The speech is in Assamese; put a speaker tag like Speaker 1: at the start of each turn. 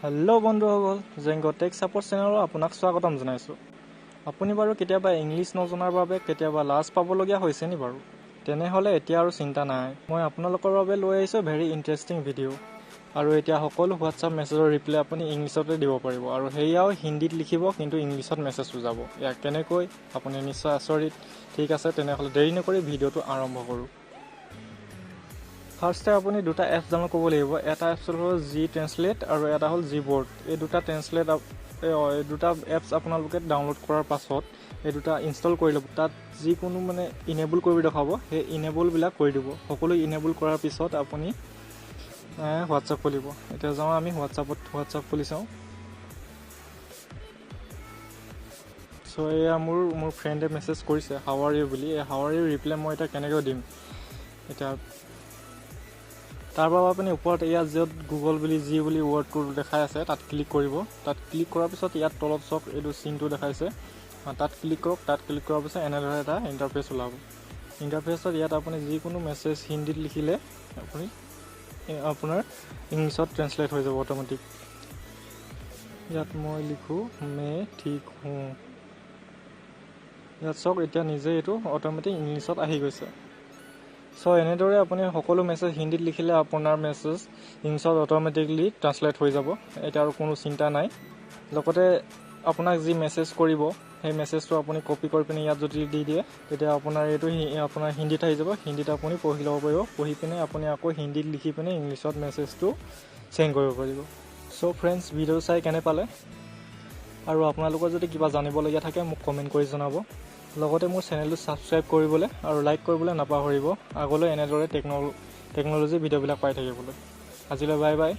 Speaker 1: হেল্ল' বন্ধুসকল, জেংগ টেক ছাপৰ্ট চেনেলত আপোনাক স্বাগতম জনাইছোঁ। আপুনি বাৰু কেতিয়াবা ইংলিছ নজনাৰ বাবে কেতিয়াবা লাজ পাবলগীয়া হৈছে নি বাৰু? তেনেহ'লে এতিয়া আৰু চিন্তা নাই, মই আপোনালোকৰ বাবে লৈ আহিছোঁ ভেৰি ইণ্টাৰেষ্টিং ভিডিঅ'। আৰু এতিয়া সকলো হোৱাটছআপ মেছেজৰ ৰিপ্লাই আপুনি ইংলিছতে দিব পাৰিব, আৰু সেয়াও হিন্দীত লিখিব কিন্তু ইংলিছত মেছেজটো যাব। ইয়াক কেনেকৈ, আপুনি নিশ্চয় আচৰিত। ঠিক আছে, তেনেহ'লে দেৰি নকৰি ভিডিঅ'টো আৰম্ভ কৰোঁ। ফাৰ্ষ্টে আপুনি দুটা এপছ ডাউনলোড কৰিব লাগিব। এটা এপছ হ'ল জি ট্ৰেঞ্চলেট আৰু এটা হ'ল জি বৰ্ড। এই দুটা ট্ৰেঞ্চলেট, এই দুটা এপছ আপোনালোকে ডাউনলোড কৰাৰ পাছত এই দুটা ইনষ্টল কৰি ল'ব। তাত যিকোনো ইনেবল কৰিব দেখাব, সেই ইনেবলবিলাক কৰি দিব। সকলো ইনেবল কৰাৰ পিছত আপুনি হোৱাটছআপ খুলিব। এতিয়া যাওঁ আমি হোৱাটছআপত, হোৱাটছআপ খুলি চাওঁ। এয়া মোৰ ফ্ৰেণ্ডে মেছেজ কৰিছে how are U বুলি। এই how are U reply মই এতিয়া কেনেকৈ দিম? এতিয়া তাৰ বাবে আপুনি ওপৰত ইয়াত য'ত গুগল বুলি জি বুলি ৱৰ্ডটো দেখাই আছে তাত ক্লিক কৰিব। তাত ক্লিক কৰাৰ পিছত ইয়াত তলত চাওক এইটো চিনটো দেখাইছে, তাত ক্লিক কৰক। তাত ক্লিক কৰাৰ পিছত এনেদৰে এটা ইণ্টাৰফেচ ওলাব। ইণ্টাৰফেচত ইয়াত আপুনি যিকোনো মেছেজ হিন্দীত লিখিলে আপোনাৰ ইংলিছত ট্ৰেঞ্চলেট হৈ যাব অট'মেটিক। ইয়াত মই লিখোঁ মে ঠিক হুঁ। ইয়াত চাওক এতিয়া নিজে এইটো অট'মেটিক ইংলিছত আহি গৈছে। এনেদৰে আপুনি সকলো মেছেজ হিন্দীত লিখিলে আপোনাৰ মেছেজ ইংলিছত অট'মেটিকলি ট্ৰান্সলেট হৈ যাব। এতিয়া আৰু কোনো চিন্তা নাই। লগতে আপোনাক যি মেছেজ কৰিব সেই মেছেজটো আপুনি কপি কৰি পিনে ইয়াত যদি দি দিয়ে তেতিয়া আপোনাৰ এইটো আপোনাৰ হিন্দীত আহি যাব। হিন্দীত আপুনি পঢ়ি ল'ব পাৰিব। পঢ়ি পিনে আপুনি আকৌ হিন্দীত লিখি পিনে ইংলিছত মেছেজটো চেণ্ড কৰিব পাৰিব। ফ্ৰেণ্ডছ, ভিডিঅ' চাই কেনে পালে আৰু আপোনালোকৰ যদি কিবা জানিবলগীয়া থাকে মোক কমেণ্ট কৰি জনাব। লগতে মোৰ চেনেলটো ছাবস্ক্ৰাইব কৰিবলৈ আৰু লাইক কৰিবলৈ নাপাহৰিব, আগলৈ এনেদৰে টেকন'লজি ভিডিঅ'বিলাক পাই থাকিবলৈ। আজিলৈ বাই বাই।